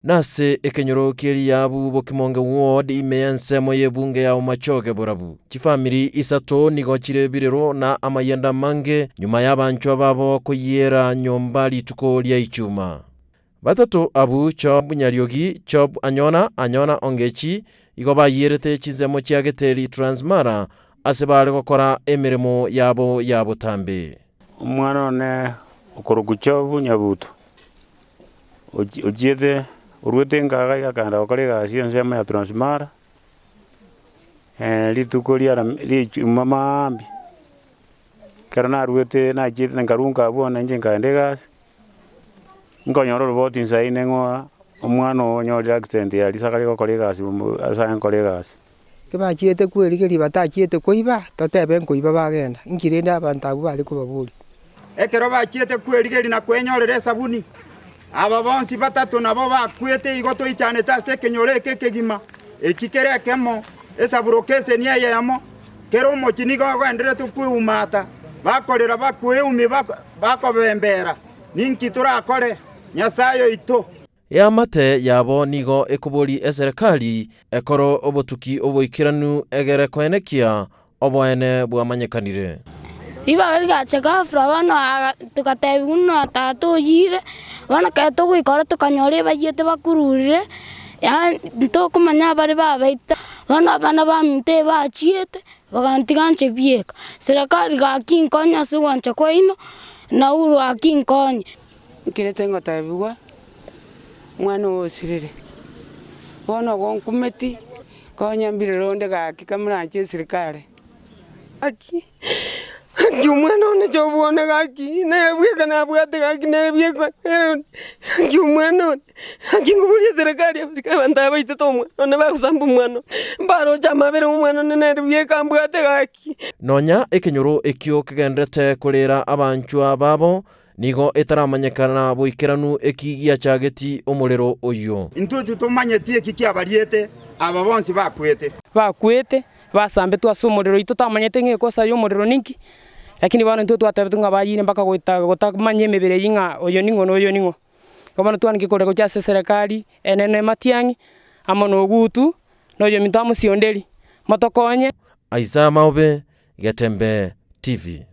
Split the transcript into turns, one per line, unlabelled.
Nase ekenyoro kie Riabu Bokimonge Ward ime y'ensemo y'ebunge ya Omachoge Borabu. Chifamiri isato nigo chire birero na amayenda amange nyuma y'abanchwa babo koyiera nyomba rituko ria Ichuma. Batato abwo Job Nyariogi, Job Anyona, Anyona Ongechi, igo bayierete chinsemo chia Geteri Transmara ase bare gokora emeremo yabo ya botambe.
Omwana one okorokwa Job Nyabuto, ochiete oruete enkaga iga akagenda gokora egasi ensemo ya Transmara, rituko ria ria maambia, ekero naruete nachiete nkarwa nka abwo nainche nkaenda egasi, nkonyora oroboti nsa ine ng'a omwana oo onyorire accident ya risaka rigokora egasi ase aye nkore egasi.
Kibachiete kwerigeria batachiete koiba, totebe nkoiba bagenda, inki rende abanto abwo bare kobaboria?
Ekero bachiete kwerigeria na kwenyorera esabuni, aba bonsi batato nabo bakwete igo toichanete ase ekenyoro eke ekegima, eki kere ekemo, esaburoka eseni eyemo, kera omochie nigo ogendererete kweumata, bakorera bakweumia bakobembera, Ninki torakore, Nyasae oito?
Eamate yabo nigo ekobori eserekari ekore obotuki oboikeranu egere koenekia oboene bwamanyekanire.
Ribaga rigacha ghafla bono togatebigwa buna tata oyire, bono ekero togoika tokanyora ebayiete bakururire, yaani ntokomanya abare babaita, bono abana baminto ebachiete, bagantiga inche bieka. Serikali gaki nkonye ase ogwancha kwaino, na Uhuru gaki nkonye.
Nkerete ngotebigwa, Omwana oo osirire. Bono ogo nkumeti, konya mbirere onde gaki kamoranche esirikari. Gaki, gaki omwana one Job one gaki, nere bweka nabwate gaki nere bweka nere one, gaki omwana one, gaki nkoboria eserekari abasike abanto aba baitete omwana one bagosamba omwana one, mbaroche amabera omwana one nere bweka mbwate gaki.
Nonya ekenyoro ekio kegenderete korera abanchwa babo, Nigo etaramanyekana boikeranu eki giachageti omorero oyio.
Intwe titomanyeti eki kiabariete aba bonsi bakwete.
Bakwete, basambetwe ase omorero oito totamanyete ng'a ekosa y'omorero ninki, lakini bono intwe twatebete ng'a bayire mpaka goeta gotamanya emebere eyio ng'a oyo ning'o na oyo ning'o. Igo bono twanki korera gochia ase eserekari enene Matiang'i, amo na Ogutu, na oyominto Amosi Onderi, motokonye.
Isaiah Maobe, Getembe TV.